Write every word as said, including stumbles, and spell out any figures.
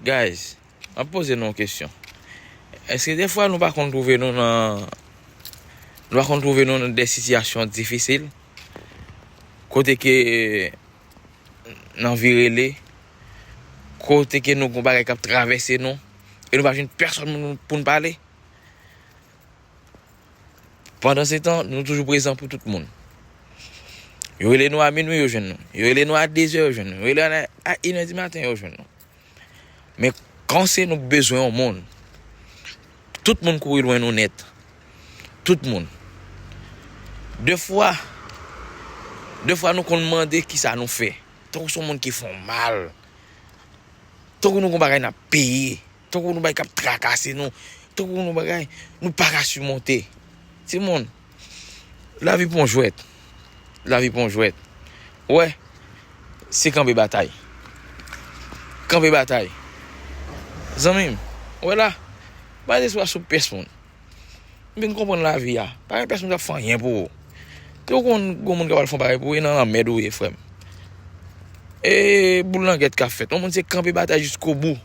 Guys, m ap poze nou yon kesyon. Èske defwa nou pa konn twouve nou nan nou pa konn twouve nou nan de sitiyasyon difisil? Kote ke n anvi rele, kote ke nou gon bagay k ap travèse nou, e nou pa jwenn pèsonn pou n pale? Pandan se tan, nou toujou prezan pou tout moun. Yo rele nou a minwi, yo jwenn nou. Yo rele nou a dezè, yo jwenn nou. Yo rele nou a inè di maten, yo jwenn nou. Men kan se nou bezwen yon moun, tout moun kouri lwen nou nèt. Tout moun. Defwa, defwa nou konn mande kisa nou fè. Tankou se yon moun ki fè w mal. Tankou nou gon bagay n ap peye. Tankou nou bagay k ap trakase nou. Tankou nou bagay nou pa ka simonte. Timoun, lavi pa yon jwèt. Lavi pa yon jwèt. Ou wè, se kanpe batay. Kanpe batay. Zanmi m, ou wè la, pa dezespwa sou pèsonn. M vin konprann lavi a. Pa gen pèsonn k ap fè anyen pou ou. Te ou konn gon moun k ap al fè yon bagay pou ou, e nan lanmèd ou ye, frè m. E boul langèt k ap fèt. Yon moun se kanpe batay jiskobou.